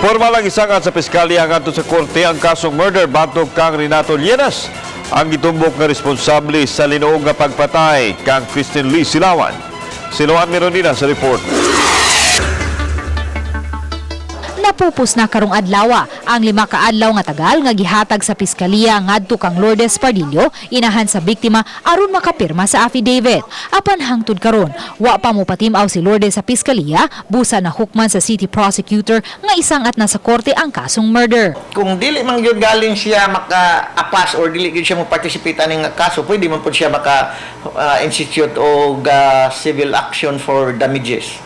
Pormal ang isangat sa piskalya ngadto sa korte ang kasong murder batok kang Renato Llenas, ang gitumbok nga responsable sa linuog nga pagpatay kang Christine Lee Silawan. Siluan Meronina sa report. Napupos na karong adlaw ang 5 ka adlaw nga tagal nga gihatag sa piskalya ngadto kang Lourdes Pardillo, inahan sa biktima, aron makapirma sa affidavit. Apan hangtod karon, wa pa mopatim-aw si Lourdes sa piskalya busa na hukman sa city prosecutor nga isangat na sa korte ang kasong murder. Kung dili man gyud galing siya maka-apas or dili gyud siya mo participate aning kaso, pwede man pud siya maka institute og civil action for damages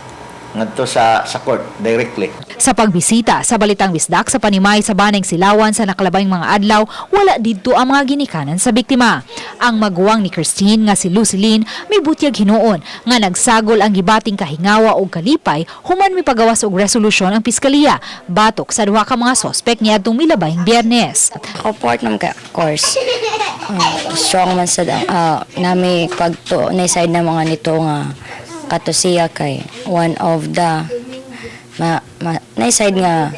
ngadto sa court directly. Sa pagbisita sa Balitang Bisdak sa panimay sa Baneng Silawan sa nakalabay mga adlaw, wala didto ang mga ginikanan sa biktima. Ang maguwang ni Christine nga si Luceline mibutyag hinuon nga nagsagol ang gibating kahingawa og kalipay human mipagawas og resolusyon ang piskalya batok sa duha ka mga sospek niadtong milabayng Biyernes. Ako part ng ka course. Strong man sa nami pagto na side na mga nito nga kato siya kay one of the ma, ma na side nga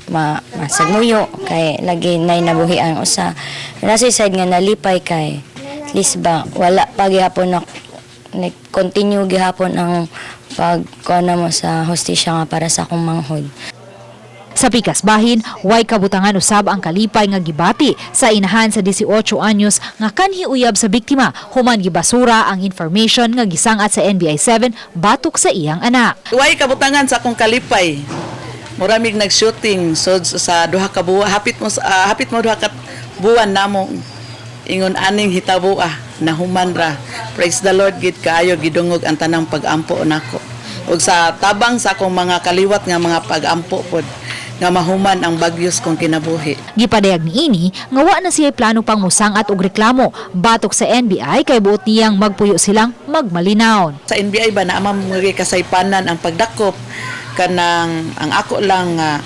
ma masagmuyo kay lagi nay nabuhi ang usa. Nasa side nga nalipay kay at least ba wala pa gihapon na like, continue gihapon ang pag kuha mo sa hustisya nga para sa akong manghod. Sa pikas bahin, way kabutangan usab ang kalipay nga gibati sa inahan sa 18 anyos nga kanhi uyab sa biktima human gibasura ang information nga gisangat sa NBI 7 batok sa iyang anak. Way kabutangan sa akong kalipay. Muramig nag-shooting so sa duha ka buwan, hapit mo duha ka buwan namo ingon aning hitabo ah nahuman ra. Praise the Lord gid kaayo, gidungog ang tanang pag-ampo nako. Ug sa tabang sa akong mga kaliwat nga mga pag-ampo pod nga mahuman ang bagyos kong kinabuhi. Gipadayag niini nga wa na siya plano pang musangat og reklamo batok sa NBI kay buot niyang magpuyo silang magmalinawon. Sa NBI ba na amang mga kasaypanan ang pagdakop, kanang ang ako lang nga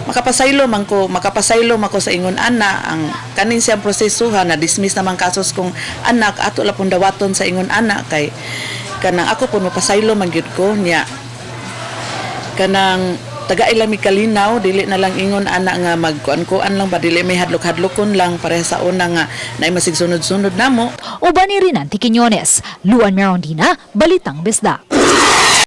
makapasaylo man ko sa ingon ana ang kaning siyang prosesuha na dismiss naman kasos kong anak, ato la pong dawaton sa ingon ana kay kanang ako po mapasaylo man gyud ko niya, kanang taga mi kalinaw, dili na lang ingon ana nga magkuan-kuan lang ba, dili may hadlok-hadlokon lang pareha sa una nga naay masig sunod-sunod namo. Uban ni Rinanti Quiñones, Luan Merondina, Balitang Bisdak.